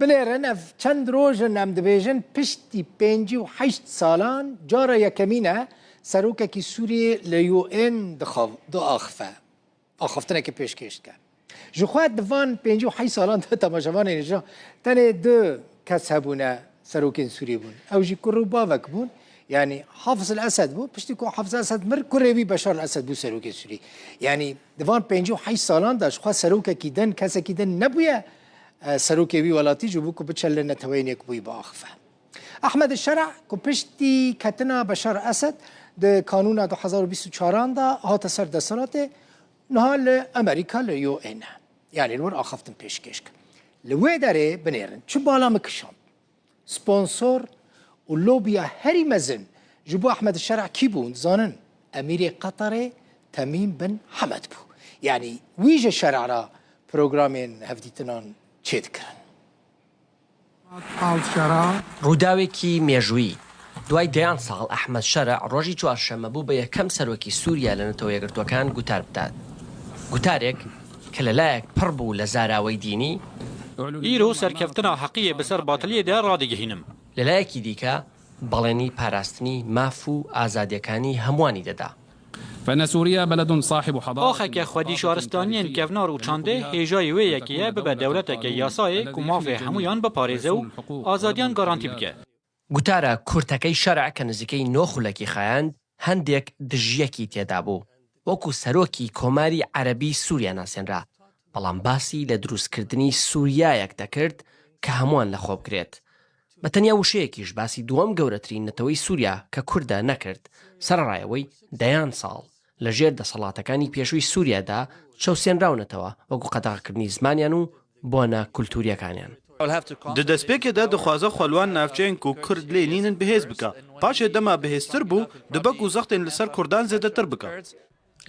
Binêrin ev çend roj in em dibêjin piştî 58 salan cara yekemîn e serokekî Sûriyê li UN diaxife, axaftinekê pêşkêş dike. Ji xwe di van 58 salan de temaşevanên hêja tenê du kes hebûne serokên Sûriyê bûn. Ew jî kur û bavek bûn. Yanî Hafiz el Esed bû. Piştî ku Hafiz Esed mir kurê wî Beşar el Esed bû serokê Sûriyê. Yanî di van 58 salan de ji xwe serokekî din kesekî din nebûye serokê wî welatî ji bo ku biçe li Neteweyên Yekbûyî biaxife. Ehmed Şera ku piştî ketina Beşar Esed di kanûna 2024 an de hate ser desthilatê niha li Amerîka li UN e. Yanî li wir axaftin pêşkêş kir. Li wê derê binêrin çi bala min kişand. Sponsor û lobiya herî mezin ji bo Ehmed Şera kî bû dizanin? Emîrê Qeterê Temîm bin Hemed bû. Yanî wî ji Şera re programên hevdîtinan çêdikirin. Rûdawێکی مێژوویی، دوای دەیان ساڵ ئەحمەد شەرع ڕۆژی چوارشەممە بوو بە یەکەم سەرۆکی سووریا لە نەتەوە یەکگرتووەکان گوتار بدات، گوتارێک کە لە لایەک پڕ بوو لە زاراوەی دینی، Îro serkeftina heqiyê bi ser batiliyê de radigihînim. لە لایەکی دیکە بەڵێنی پاراستنی ماف و ئازادییەکانی هەمووانی دەدا. Axeke xwedî şaristaniyên kevnar û çandê hêjayî wê yekê ye bibe dewleteke yasayê ku mafê hemûyan biparêze û azadiyan garantî bike. گوتارە کورتەکەی شەرع کە نزیکەی نۆ خولەکی خایاند، هەندێک دژیەکی تێدا بوو. وەکو سەرۆکی کۆماری عەرەبی سووریا ناسێنرا، بەڵام باسی لە دروستکردنی سووریایەک دەکرد کە هەمووان لەخۆبگرێت. بە تەنیا وشەیەکیش باسی دووەم گەورەترین نەتەوەی سووریا کە کوردە نەکرد، سەرەڕای ئەوەی دەیان ساڵ لە ژێر دەسەڵاتەکانی پێشووی سووریادا چەوسێنراونەتەوە وەکو قەدەغەکردنی زمانیان و بۆنە کولتوورییەکانیان. Di destpêkê de dixwaze xwe li wan navçeyên ku Kurd lê nînin bihêz bike. Paşê dema bihêztir bû, dibe ku zextên li ser Kurdan zêdetir bike.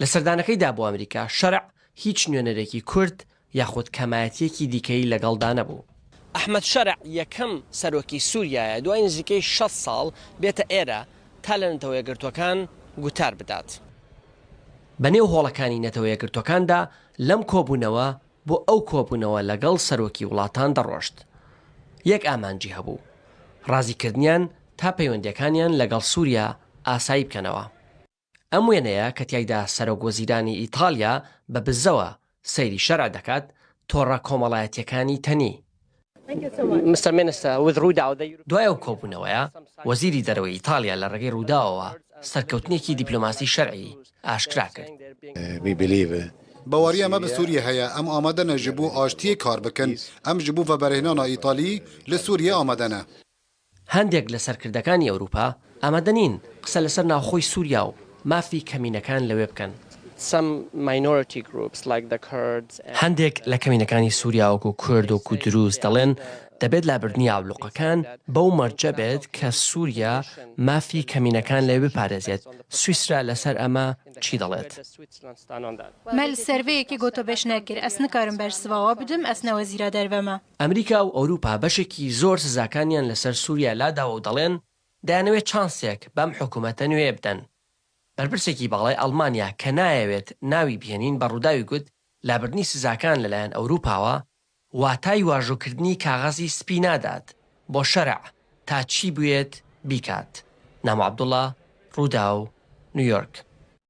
لە سەردانەکەیدا بۆ ئەمریکا، شەرع هیچ نوێنەرێکی کورد یاخود کەمایەتییەکی دیکەی لەگەڵدا نەبوو. ئەحمەد شەرع یەکەم سەرۆکی سووریایە دوای نزیکەی 60 ساڵ بێتە ئێرە تا لە نەتەوەیەکگرتووەکان گوتار بدات. بەنێو هۆڵەکانی نەتەوەیەکگرتووەکاندا لەم کۆبوونەوە بۆ ئەو کۆبوونەوە لەگەڵ سەرۆکی وڵاتان دەڕۆشت. یەک ئامانجی هەبوو، ڕازیکردنیان تا پەیوەندییەکانیان لەگەڵ سووریا ئاسایی بکەنەوە. ئەم وێنەیە کە تیایدا سەرۆک وەزیرانی ئیتاڵیا بە بزەوە سەیری شەرع دەکات، تۆڕە کۆمەڵایەتییەکانی تەنی. دوای ئەو کۆبوونەوەیە، وەزیری دەرەوەی ئیتاڵیا لە ڕێگەی ڕووداوەوە سەرکەوتنێکی دیپلۆماسی شەرعی ئاشکرا کرد. Baweriya me bi Sûriyê heye, em amade ne ji bo aştiyê kar bikin. Em ji bo veberhênana Îtalî li Sûriyê amade ne. هەندێک لە سەرکردەکانی ئەوروپا ئامادە نین قسە لەسەر ناوخۆی سووریا و مافی کەمینەکان لەوێ بکەن. هەندێک لە کەمینەکانی سووریا وەکو کورد وەکو دروز دەڵێن دەبێت لابردنی ئابلوقەکان بەو مەرجە بێت کە سووریا مافی کەمینەکان لەوێ بپارێزێت، سویسرا لەسەر ئەمە چی دەڵێت؟ Me li ser vê yekê gotûbêj nekir. Ez nikarim bersiva we bidim, ez ne wezîra derve me. ئەمریکا و ئەوروپا بەشێکی زۆر سزاکانیان لەسەر سوریا لاداوە و دەڵێن دەیانەوێت چانسێک بەم حکومەتە نوێیە بدەن. بەرپرسێکی باڵای ئەڵمانیا کە نایەوێت ناوی بهێنین بە ڕووداوی گوت لابردنی سزاکان لەلایەن ئەوروپاوە واتای واژۆکردنی کاغەزی سپی نادات بۆ شەرع تا چی بوێت بیکات. نامۆ عەبدوڵا، ڕووداو، نیویۆرک.